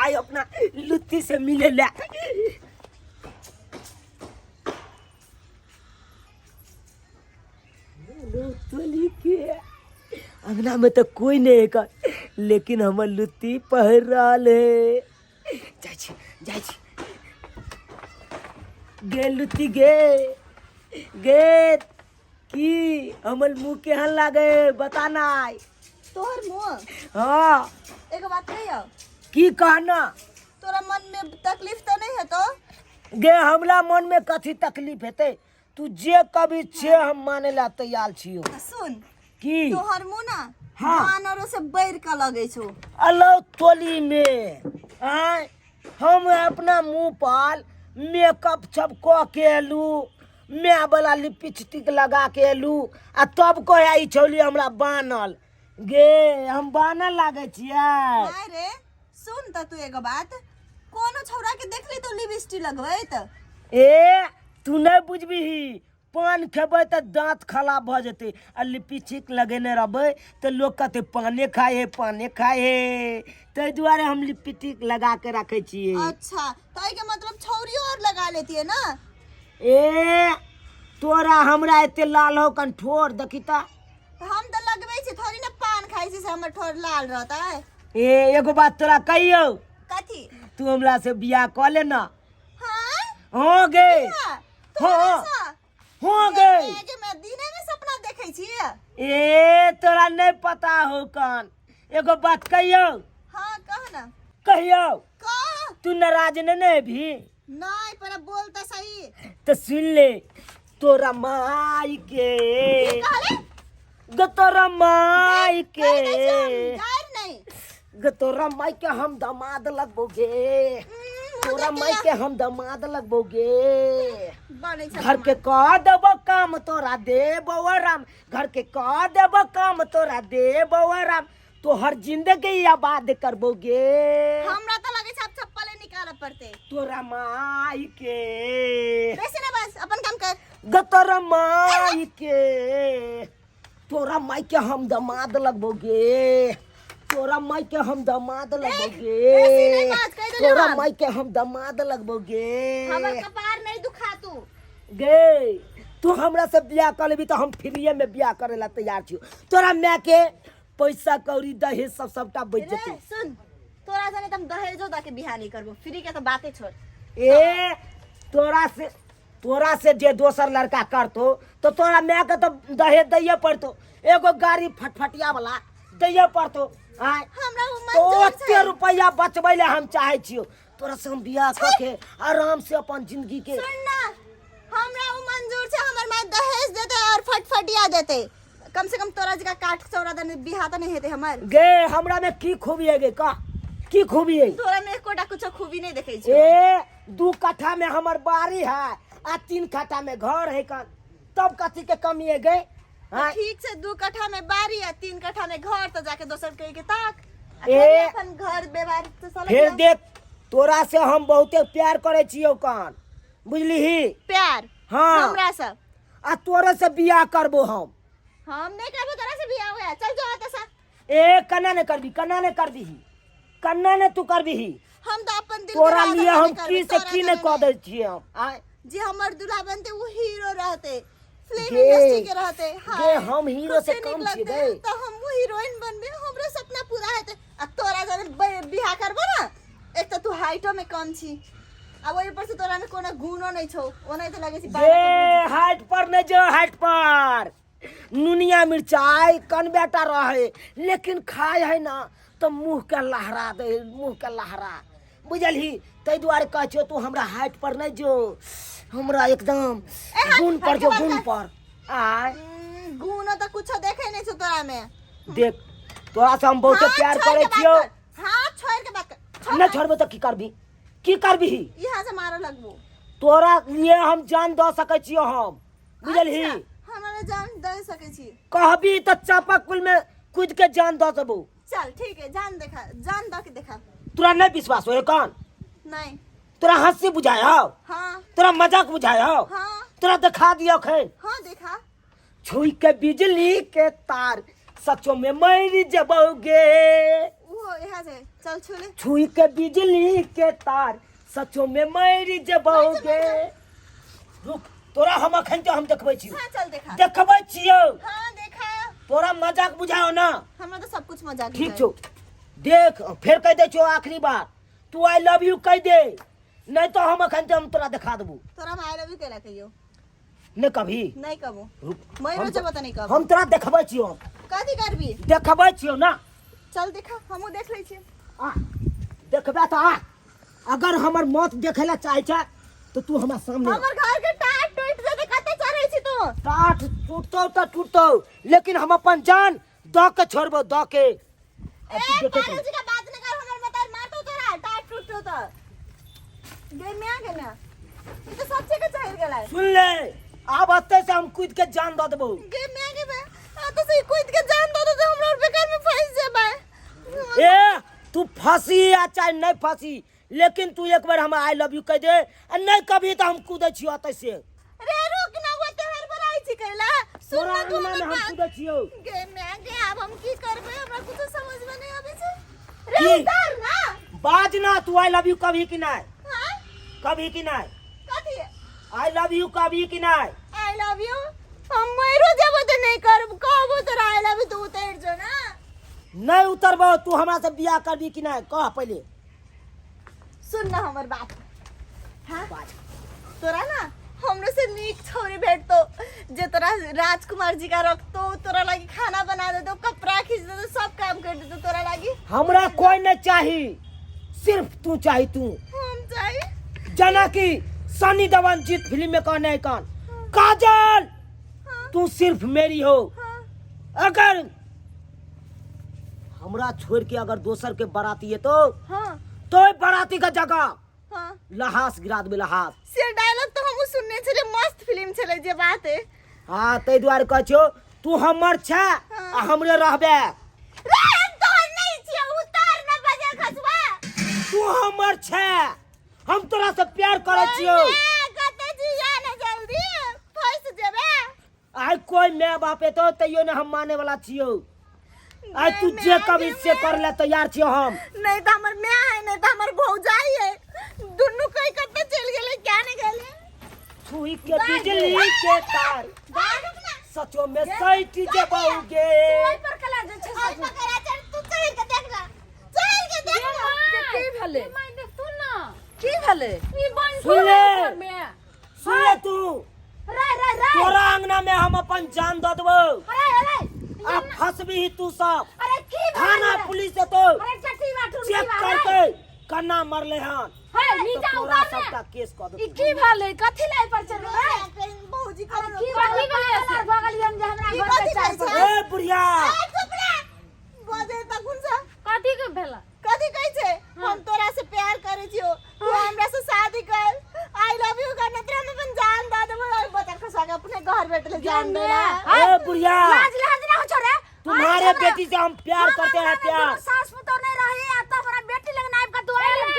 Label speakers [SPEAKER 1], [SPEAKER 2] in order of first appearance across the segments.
[SPEAKER 1] जाय अपना लुत्ती से मिले ला। लुत्तली के अंगना में तो कोई नहीं है, लेकिन हमर लुत्ती पहिर रहल है। जाइ छी, जाइ छी। गे लुत्ती, गे गे, की हमर मुंह केहन लागे बताना।
[SPEAKER 2] तोहर मुंह?
[SPEAKER 1] हाँ।
[SPEAKER 2] एगो बात कहियो?
[SPEAKER 1] की कहना?
[SPEAKER 2] तोरा मन में तकलीफ तो नहीं हेतो?
[SPEAKER 1] गे, हमरा मन में कथी तकलीफ हेतै? तू जे कभी छे हम माने ला तैयार छियो।
[SPEAKER 2] आ सुन।
[SPEAKER 1] की?
[SPEAKER 2] तोहर मुंह ना बानरो से बढ़ के लगे छो।
[SPEAKER 1] अलो तोली में आय, हम अपना मुंह पर मेकअप सब क के एलू, माय वाला लिपस्टिक लगा के एलू, आ तब कहे ई छौली हमरा बानल। गे, हम बानल लागै छियै?
[SPEAKER 2] अरे सुन त तू एगो बात, कोनो छौरा के देखली तो लिपस्टिक लगबैत?
[SPEAKER 1] ए, तू नहीं बुझबिही। पान खेबै तऽ दाँत खराब भऽ जेतै, आ लिपस्टिक लगेने रहबै तऽ लोक कहतै पाने खाइ है, पाने खाइ है। ताहि दुआरे हम लिपस्टिक लगा के रखै छियै।
[SPEAKER 2] अच्छा, तो एहि के मतलब छौरियो और लगा लेती है ना?
[SPEAKER 1] ए, तोरा हमरा एते लाल हो कन ठोर देखी तऽ।
[SPEAKER 2] तो हम तो लगबै छी थोड़ी ना, पान खाइ छी से हमर ठोर लाल रहता है।
[SPEAKER 1] ए, एगो बात तोरा कहियौ?
[SPEAKER 2] कथी?
[SPEAKER 1] तू हमरा से बियाह कऽ ले ना।
[SPEAKER 2] हाँ?
[SPEAKER 1] हाँ गे।
[SPEAKER 2] हाँ।
[SPEAKER 1] हाँ। हो गे।
[SPEAKER 2] के मैं दिने में सपना देखै छी।
[SPEAKER 1] ए, तोरा नहीं पता हो कन। एगो बात कहियौ?
[SPEAKER 2] हाँ, कह ना।
[SPEAKER 1] कहियौ?
[SPEAKER 2] कह।
[SPEAKER 1] तू नाराज नहीं ने भी?
[SPEAKER 2] नहीं, पर अब बोल तो सही।
[SPEAKER 1] तो सुन ले, तोरा माई के
[SPEAKER 2] की कहले?
[SPEAKER 1] ग तोरा माई के।
[SPEAKER 2] कह दै छी हम, गारि नहीं।
[SPEAKER 1] ग तोरा माई के हम दामाद लगबोगे। तोरा माई के हम दामाद लगबोगे।
[SPEAKER 2] बनै छै।
[SPEAKER 1] घर के कह देबो काम, तोरा देबो आराम। घर के कह देबो काम, तोरा देबो आराम। तोहर जिंदगी आबाद करबोगे।
[SPEAKER 2] हमरा तो लगे छै आब चप्पले निकालऽ पड़तै।
[SPEAKER 1] तोरा माई के।
[SPEAKER 2] बेसी ना, बस अपन काम कर।
[SPEAKER 1] ग तोरा माई के, तोरा माई के हम दामाद लगबोगे। तोरा माई के हम दामाद लगबोगे।
[SPEAKER 2] बेसी नहीं बात, कहि देलियौ
[SPEAKER 1] तोरा
[SPEAKER 2] हम।
[SPEAKER 1] माई के हम दामाद लगबोगे।
[SPEAKER 2] हमर कपार नहीं दुखा तू।
[SPEAKER 1] गे, तू हमरा से बियाह कर लेबी तऽ हम फ्रीए में बियाह करे ला तैयार छियो। तोरा माय के पैसा कौड़ी दहेज सब सबटा बच
[SPEAKER 2] रे
[SPEAKER 1] जेतै।
[SPEAKER 2] सुन, तोरा जाने त हम दहेजो द के बियाह नहीं करबो, फ्री के तो बाते छोड़।
[SPEAKER 1] ए, तोरा से जे दोसर लड़का करतो तो तोरा माय के तो दहेज दैये पड़तो। एगो गाड़ी फटफटिया वाला दैये पड़तो। आय
[SPEAKER 2] हमरा उ
[SPEAKER 1] तो
[SPEAKER 2] मंजूर
[SPEAKER 1] ओते
[SPEAKER 2] छै।
[SPEAKER 1] रुपया बचबै ले हम चाहै छियो तोरा से हम बियाह कऽ के आराम से अपन जिंदगी के।
[SPEAKER 2] सुन ना, हमरा उ मंजूर छै। हमर माय दहेज देते और फटफटिया देते, कम से कम तोरा जका काठ चौरा दने बियाह त नहीं हेते हमर।
[SPEAKER 1] गे, हमरा में की खूबी है गे? कह, की खूबी है?
[SPEAKER 2] तोरा में एकोटा कुछो खूबी नहीं देखै छी।
[SPEAKER 1] ए, 2 कट्ठा में हमर बाड़ी है आ 3 कट्ठा में घर है, कन तब कथी के कमी है गे? हाँ?
[SPEAKER 2] ठीक छै, 2 कट्ठा में बाड़ी आ 3 कट्ठा में घर, तो जाके दोसर के के ताक आ
[SPEAKER 1] ए,
[SPEAKER 2] खाली अपन घर बेबारी तो साला
[SPEAKER 1] फिर
[SPEAKER 2] बियाह।
[SPEAKER 1] देख, तोरा से हम बहुते प्यार करे छियौ कान, बुझलिही?
[SPEAKER 2] प्यार?
[SPEAKER 1] हाँ।
[SPEAKER 2] हमरा से?
[SPEAKER 1] आ तोरे से बियाह करबो हम।
[SPEAKER 2] हम नहीं करबो तोरा से बियाह होया, चल जो एतऽ से।
[SPEAKER 1] ए, कन्ना ने करबी, कन्ना ने करबीही, कन्ना ने तू करबीही?
[SPEAKER 2] हम तो अपन दिल के
[SPEAKER 1] तोरा
[SPEAKER 2] राज
[SPEAKER 1] लिए
[SPEAKER 2] अपने
[SPEAKER 1] हम
[SPEAKER 2] करबै,
[SPEAKER 1] की से
[SPEAKER 2] तोरा
[SPEAKER 1] की ने
[SPEAKER 2] जाने
[SPEAKER 1] कऽ
[SPEAKER 2] नहीं।
[SPEAKER 1] दै छियै हम आय।
[SPEAKER 2] जे हमर दूल्हा बनते वो हीरो रहते, फिल्म
[SPEAKER 1] गे,
[SPEAKER 2] इंडस्ट्री के रहते। हाँ,
[SPEAKER 1] गे, हम हीरो से
[SPEAKER 2] खुद नीक
[SPEAKER 1] कम छियै
[SPEAKER 2] लगतै,
[SPEAKER 1] गे।
[SPEAKER 2] तो हम वो हीरोइन बनबे, हमरो सपना पूरा हेतै। आ तोरा जने बियाह करबो ना, एक तो तू हाइटो में कम छी आ ओहि ऊपर से तोरा में कोनो गुणो नहीं छौ, ओनाहिते लगै छी
[SPEAKER 1] गे
[SPEAKER 2] बारह के बुझी।
[SPEAKER 1] हाइट पर नहीं जो, हाइट पर नुनिया मिर्चाई कन बेटा रहे, लेकिन खाए है ना तो मुँह के लहरा दे, मुँह के लहरा, बुझलही? ताहि दुआरे कहै छियौ, तू हमरा हाइट पर नहीं जो, हमरा एकदम गुण पर जो, गुण पर आय।
[SPEAKER 2] गुण तो कुछो देखे नहीं छौ तोरा में।
[SPEAKER 1] देख, तोरा से हम बहुते
[SPEAKER 2] हाथ
[SPEAKER 1] प्यार
[SPEAKER 2] छोड़
[SPEAKER 1] करै
[SPEAKER 2] के बात
[SPEAKER 1] छियौ।
[SPEAKER 2] कर, हाथ छोड़ के बात कर, छोड़
[SPEAKER 1] नहीं
[SPEAKER 2] हाथ।
[SPEAKER 1] छोड़बो तऽ की करबी, की करबी?
[SPEAKER 2] यहाँ से मारे लगबो।
[SPEAKER 1] तोरा लिए हम जान दऽ सकै छियौ हम, बुझलही?
[SPEAKER 2] अच्छा, हमरा जान दे सकै छी?
[SPEAKER 1] कहबी तऽ चापाकुल में कूद के जान दऽ देबो।
[SPEAKER 2] चल ठीक है, जान देखा, जान दऽ के देखा।
[SPEAKER 1] तोरा नहीं विश्वास हो कौन?
[SPEAKER 2] नहीं।
[SPEAKER 1] तोरा हंसी बुझाय हो?
[SPEAKER 2] हाँ।
[SPEAKER 1] तोरा मजाक बुझाय हो?
[SPEAKER 2] हाँ।
[SPEAKER 1] तोरा दिखा दियो खैन?
[SPEAKER 2] हाँ, देखा।
[SPEAKER 1] छुई के बिजली के तार सचो में मर जबोगे।
[SPEAKER 2] वो हो यहाँ से चल छू ले।
[SPEAKER 1] छुई के बिजली के तार सचो में मर जबोगे। रुक, तोरा हम अखन तो हम देखबै छियौ।
[SPEAKER 2] हाँ चल देखा।
[SPEAKER 1] देखबै छियौ।
[SPEAKER 2] हाँ देखा।
[SPEAKER 1] तोरा मजाक बुझाओ ना।
[SPEAKER 2] हमरा तो सब कुछ मजाक
[SPEAKER 1] ठीक
[SPEAKER 2] बुझाए।
[SPEAKER 1] छौ, देख फेर कह दै छियौ आखिरी बार, तू I love you कह दे, नहीं तो हम अखन तो हम तोरा देखा देबू।
[SPEAKER 2] तोरा हम I love you केला कहियो?
[SPEAKER 1] नहीं कभी।
[SPEAKER 2] नहीं कबो।
[SPEAKER 1] रुक,
[SPEAKER 2] मैं
[SPEAKER 1] हम
[SPEAKER 2] रोज बता नहीं कबो।
[SPEAKER 1] हम तोरा देखबै छियौ।
[SPEAKER 2] कथी करबी?
[SPEAKER 1] देखबै छियौ ना।
[SPEAKER 2] चल देखा, हमहूँ देख लै छियै।
[SPEAKER 1] आ देखबे तऽ आ, अगर हमर मौत देखे ला चाहे छै तो तू हमरा सामने आ।
[SPEAKER 2] हमर घर के टाट टूट जेतै, कते चढ़ै छी तू?
[SPEAKER 1] टाट टूटतौ तऽ टूटतौ, लेकिन हम अपन जान दऽ के छोड़बौ, दऽ के। आ
[SPEAKER 2] ए
[SPEAKER 1] तू देखैत
[SPEAKER 2] पागल
[SPEAKER 1] रह।
[SPEAKER 2] जी का बात नहीं कर, हमर मतार मारतौ तोरा टाट टूटतौ तऽ। गे म्या गे म्या, ई तऽ सच्चे के चढ़ गेलै।
[SPEAKER 1] सुन ले, आब एतै से हम कूद के जान दऽ देबौ।
[SPEAKER 2] गे म्या गे म्या, आ तऽ से कूद के जान दऽ देतौ, हमरा और बेकार में फंस जेबै।
[SPEAKER 1] ए तू फंसी या चाहे नहीं फंसी, लेकिन तू एक बार हमरा I love you कह दे, आ नहीं कभी तो हम कूदै छियो एतै से।
[SPEAKER 2] रे रुक ना, वो तो हर बार आई छी कैला। सुन
[SPEAKER 1] तोरा
[SPEAKER 2] ना तू
[SPEAKER 1] अंगना में
[SPEAKER 2] हमर
[SPEAKER 1] हम
[SPEAKER 2] बात।
[SPEAKER 1] कूदै छियो।
[SPEAKER 2] गे म्या गे, आब हम की करबै, हमरा कुछ समझ में नहीं आबै छै। रे
[SPEAKER 1] की?
[SPEAKER 2] उतर ना।
[SPEAKER 1] बाज ना, तू I love you कभी कि नहीं?
[SPEAKER 2] हां
[SPEAKER 1] कभी कि नहीं?
[SPEAKER 2] कथी?
[SPEAKER 1] I love you कभी कि नहीं?
[SPEAKER 2] I love you हम मरो जेबो तो नहीं करब, कहबो तोरा I love you तो उतर जो ना।
[SPEAKER 1] नहीं उतरबो, तू हमरा से बियाह करबी कि नहीं कह पहले।
[SPEAKER 2] सुन ना हमर बात। हाँ
[SPEAKER 1] बाज।
[SPEAKER 2] तोरा ना हमरो से नीक छौरी भेटतो, जे तोरा राजकुमार जी का रखतो, तोरा लागी खाना बना देतो, कपड़ा खींच देतो, सब काम कर देतो तोरा लागी।
[SPEAKER 1] हमरा कोई नहीं चाही, सिर्फ तू चाही तू।
[SPEAKER 2] हम चाही?
[SPEAKER 1] जना कि सनी देओल जीत फिल्म में कहने है कौन काजल,
[SPEAKER 2] हाँ।
[SPEAKER 1] तू सिर्फ मेरी हो।
[SPEAKER 2] हाँ।
[SPEAKER 1] अगर हमरा छोड़ के अगर दोसर के बाराती है तो
[SPEAKER 2] हाँ।
[SPEAKER 1] तो बाराती का जगह
[SPEAKER 2] हाँ।
[SPEAKER 1] लहास गिरा देबे, लहास।
[SPEAKER 2] से डायलॉग तो हमहूँ सुनने छलियै, मस्त फिल्म छलै जे बात है।
[SPEAKER 1] हाँ ताहि दुआरे कहै छियौ तू हमर छै
[SPEAKER 2] हाँ।
[SPEAKER 1] आ हमरे रहबे।
[SPEAKER 2] रे हम तोहर नहीं छियौ, उतार ना बजे खसुआ।
[SPEAKER 1] तू हमर छै, हम तोरा से प्यार करै छियौ।
[SPEAKER 2] कतऽ जिया ना जल्दी फंस जेबे।
[SPEAKER 1] आइ कोई my बाप एतौ तैयो ने हम माने वाला छियौ। आइ तू जे कभी से कर ले तैयार छियौ हम।
[SPEAKER 2] नहीं तो हमर my है, नहीं तो हमर भौजाई है, दुनू कहीं कतऽ चलि गेलै क्या नहीं गेलै।
[SPEAKER 1] छुई के बिजली के तार सचो में सैट जेबौगे।
[SPEAKER 3] पर कला जे छै
[SPEAKER 2] ओइ पकड़ा चल, तू चढ़ के देख ना, चढ़ के देख ना।
[SPEAKER 3] की भेलै?
[SPEAKER 4] माय देख तू ना
[SPEAKER 3] की भेलै?
[SPEAKER 4] ई बन
[SPEAKER 1] सुन ले। सुन ले तू,
[SPEAKER 3] रे रे रे,
[SPEAKER 1] तोरा अंगना में हम अपन जान दऽ देबौ।
[SPEAKER 3] अरे अरे,
[SPEAKER 1] आ फंसबी तू सब।
[SPEAKER 3] अरे की भेलै?
[SPEAKER 1] थाना पुलिस एतौ,
[SPEAKER 3] अरे चटी बाटू
[SPEAKER 1] चेक करतै कन्ना मरले हन,
[SPEAKER 4] हे
[SPEAKER 1] तऽ
[SPEAKER 4] नीचा
[SPEAKER 1] तोरा
[SPEAKER 4] उतार ने।
[SPEAKER 1] सबटा केस कऽ
[SPEAKER 3] ई
[SPEAKER 1] देतौ।
[SPEAKER 3] की भेलै? कथी लै पर चढ़ रे?
[SPEAKER 2] भौजी
[SPEAKER 3] अरे की
[SPEAKER 4] कथी भेलै?
[SPEAKER 3] भेलै? भऽ गेलियै हम जे हमरा
[SPEAKER 2] ई
[SPEAKER 3] घर
[SPEAKER 2] कथी
[SPEAKER 3] के चार
[SPEAKER 2] कहै
[SPEAKER 3] पर।
[SPEAKER 2] छै?
[SPEAKER 1] ए बुढ़िया,
[SPEAKER 2] ए, चुप रे, बजे तखन से
[SPEAKER 4] कथी के भेला?
[SPEAKER 2] कथी कहै छै? हम तोरा से प्यार करै छियौ, तू हमरा से शादी कर, I love you कर, नहीं हम अपन जान दऽ देबौ। और बता खसा के अपने घर बैठले जान दे
[SPEAKER 1] ए बुढ़िया,
[SPEAKER 3] लाज लाज ना हो छोरे।
[SPEAKER 1] तुम्हारे बेटी से हम प्यार करते हैं प्यार।
[SPEAKER 3] सास पुतोह नहीं रही आ तो हमरा बेटी लग नाइब का तू आई लग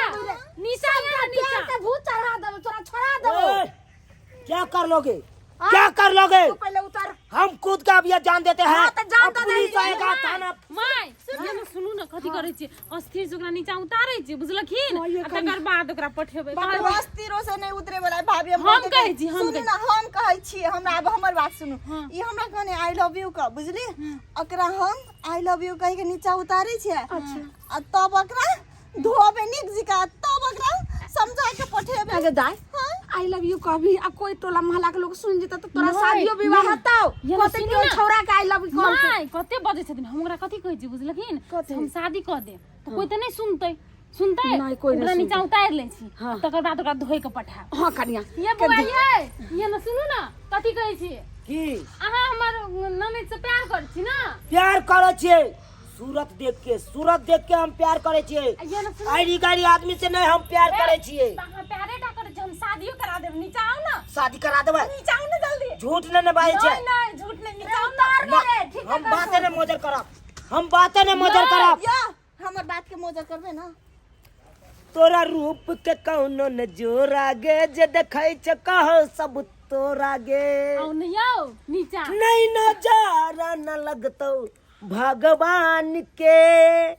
[SPEAKER 4] नीचा उतार, नीचा।
[SPEAKER 3] प्यार से भूत चढ़ा देबो तोरा, छोड़ा देबो।
[SPEAKER 1] ए, क्या कर लोगे, क्या कर लोगे?
[SPEAKER 3] तू पहले उतर।
[SPEAKER 1] हम कूद के अब ये जान देते हैं।
[SPEAKER 3] हाँ, तो जान
[SPEAKER 1] अब
[SPEAKER 3] तो
[SPEAKER 1] पुलिस
[SPEAKER 3] दे।
[SPEAKER 1] आएगा थाना।
[SPEAKER 4] माय सुनू ने, सुनू ने, कथी करै छियै? अस्थिर से ओकरा नीचा उतारै छियै बुझलखिन, आ तकर बाद ओकरा पठेबै। कहबै-
[SPEAKER 2] अस्थिरो से नहीं उतरे वाला है, भाभी। हम
[SPEAKER 4] हम
[SPEAKER 2] बहुते
[SPEAKER 4] कहै छी, हम
[SPEAKER 2] सुनू
[SPEAKER 4] कहै
[SPEAKER 2] ना, हम कहै छी, हमरा आब हमर बात सुनू।
[SPEAKER 4] हाँ।
[SPEAKER 2] ई हमरा कहने I love you कह, बुझली? ओकरा हम I love you कहि के नीचा उतारै छियै। आ तब ओकरा धोबे नीक जिका, तब ओकरा समझा के पठेबे।
[SPEAKER 3] अगे दाई,
[SPEAKER 2] हाँ?
[SPEAKER 3] I love you कहबी आ कोई टोला मोहल्ला के लोग सुन जेतौ त तोरा
[SPEAKER 4] नहीं,
[SPEAKER 3] शादियो विवाह
[SPEAKER 4] नहीं।
[SPEAKER 3] हेतौ।
[SPEAKER 4] ये ना
[SPEAKER 3] कहतै
[SPEAKER 4] सुनू
[SPEAKER 3] कि ओ
[SPEAKER 4] ना।
[SPEAKER 3] छौड़ा के I love you कहलकै।
[SPEAKER 4] माय कते बजै छथिन, हम ओकरा कथी कहै छी बुझलखिन?
[SPEAKER 3] कथी?
[SPEAKER 4] हम शादी कऽ देब तऽ कोई तऽ नहि सुनतै, सुनतै?
[SPEAKER 3] नहि, कोई नहि
[SPEAKER 4] ओकरा नीचा
[SPEAKER 3] सुनतै।
[SPEAKER 4] उतारि लै छी।
[SPEAKER 3] हाँ।
[SPEAKER 4] तकर बाद ओकरा धोइ के पठायब।
[SPEAKER 3] हाँ कनिया।
[SPEAKER 4] ये बौआ ये, ये ना सुनू ना, कथी कहै छी?
[SPEAKER 1] की?
[SPEAKER 4] अहाँ हमर ननैद से प्यार करै छी ना?
[SPEAKER 1] प्यार करै छियै, सूरत देख के, सूरत देख के हम प्यार करै छियै।
[SPEAKER 4] ये ना सुनू।
[SPEAKER 1] आइरी गारी आदमी से नहीं हम प्यार करै छियै।
[SPEAKER 4] तऽ अहाँ प्यारे टा करै छी, हम शादियो करा देब। नीचा आउ ना।
[SPEAKER 1] शादी करा देबै?
[SPEAKER 4] नीचा आउ ना जल्दी।
[SPEAKER 1] झूठ नहीं ने बाजै छै।
[SPEAKER 4] नहीं नहीं, झूठ नहीं, नीचा आउ ना।
[SPEAKER 1] ना, हम बाते नहीं मोजर करब, हम बाते नहीं मोजर करब।
[SPEAKER 2] या हमर बात के मोजर करबे ना।
[SPEAKER 1] तोरा रूप के कौनो न जोरा गे, जे देखै छै कहो सब तोरा गे।
[SPEAKER 4] आउ नहीं आउ नीचा।
[SPEAKER 1] नहीं नजारा न लगतौ भगवान के,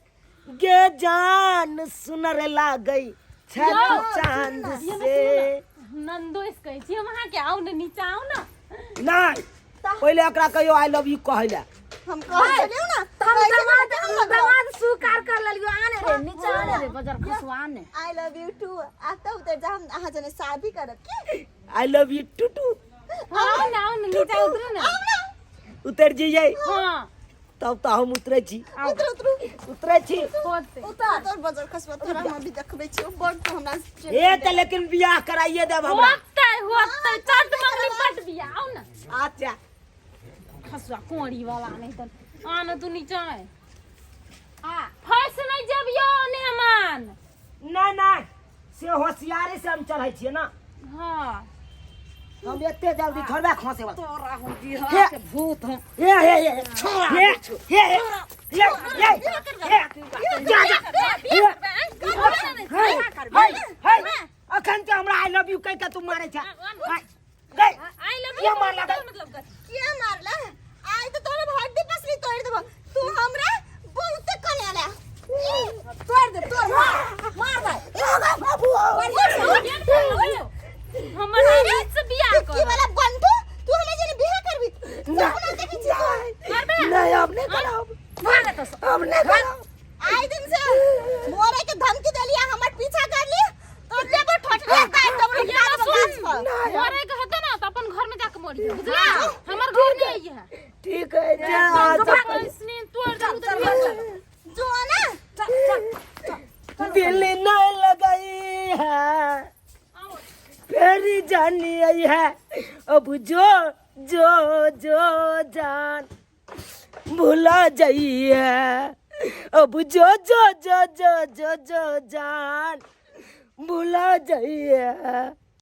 [SPEAKER 1] गे जान सुनर लागै छै तू चांद से।
[SPEAKER 4] नंदो इस कहै छी हम अहाँके, आउ ने नीचा, आउ ने।
[SPEAKER 1] नहि, पहिले एकरा कहियो I love you कहै लए।
[SPEAKER 2] हम कहै छलियौ ने।
[SPEAKER 3] हम
[SPEAKER 2] कहै छलियौ
[SPEAKER 3] दमाद
[SPEAKER 2] ने,
[SPEAKER 3] हम दमाद स्वीकार कर लेलियो। आने रे, नीचा आने रे, बजर खसवा आने।
[SPEAKER 2] I love you to. आ तब उतर जा, हम अहाँ जने शादी करब की।
[SPEAKER 1] I love you to to.
[SPEAKER 4] आउ ने, आउ ने, नीचा उतरू ने।
[SPEAKER 2] आउ ने।
[SPEAKER 1] उतरि जइयै?
[SPEAKER 4] हाँ।
[SPEAKER 1] तब तऽ हम उतरै छी।
[SPEAKER 2] उतरू, उतरू।
[SPEAKER 1] उतरै छी।
[SPEAKER 4] होते।
[SPEAKER 2] उतर, उतर बजर खसवा, तोरा हम अभी देखबै छियौ। बड़ तू हमरा
[SPEAKER 1] हे, तऽ लेकिन बियाह कराइए देब हमरा।
[SPEAKER 4] होते, होते, चट मंगली पट बिया, आउ ने।
[SPEAKER 1] अच्छा।
[SPEAKER 4] खसुआ कोड़ी वाला नहीं तो आ ने तू नीचा आय। आ फंस नहीं जबियो मेहमान।
[SPEAKER 1] नहि नहि, से होशियारी से हम चढ़ै छियै ने।
[SPEAKER 4] हाँ।
[SPEAKER 1] हम एते जल्दी थोड़बे खसे वाला।
[SPEAKER 3] तोरा हम बिहार के भूत हम।
[SPEAKER 1] हे हे हे हे हे हे हे हे हे, जा जा, हे हे हे हे, अखन तऽ हमरा I love you कहि के तू मारै छ। गई।
[SPEAKER 4] I love
[SPEAKER 1] के
[SPEAKER 4] you.
[SPEAKER 1] मारलक?
[SPEAKER 4] मतलब कथी?
[SPEAKER 2] किया मारला? आइ तऽ तोरा हड्डी पसली तोड़ देबो। तू हमरा बहुते कनेला।
[SPEAKER 3] तोड़ दे, तोड़, मार मार दे।
[SPEAKER 4] हमर नीच से बियाह
[SPEAKER 2] की
[SPEAKER 4] कर।
[SPEAKER 2] वाला बंधु, तू हमरा जने बियाह करबी? सपना देखै छी तू?
[SPEAKER 1] नहीं, हम नहीं करब।
[SPEAKER 3] भाग एतऽ से।
[SPEAKER 1] हम नहीं करब।
[SPEAKER 2] आइ दिन से मोरे के धमकी देलिया, हमर पीछा कर ली तो लेबो ठोठले काट देबो,
[SPEAKER 4] ये
[SPEAKER 2] काट
[SPEAKER 4] ना
[SPEAKER 2] देबो गाछ
[SPEAKER 4] सुन,
[SPEAKER 2] पर।
[SPEAKER 4] मरे के होते ना तो अपन घर में जाके मरियो, बुझला? हमर घर नहीं आई है।
[SPEAKER 1] ठीक है, जा जा।
[SPEAKER 4] इसने तोड़ दे तो।
[SPEAKER 2] जो ना।
[SPEAKER 3] चल चल।
[SPEAKER 1] दिल न लगाई है, फिर जानी आई है, अब जो जो जो जान भुला जाइए, अब जो जो जो जो जो जो जान भुला जाइए।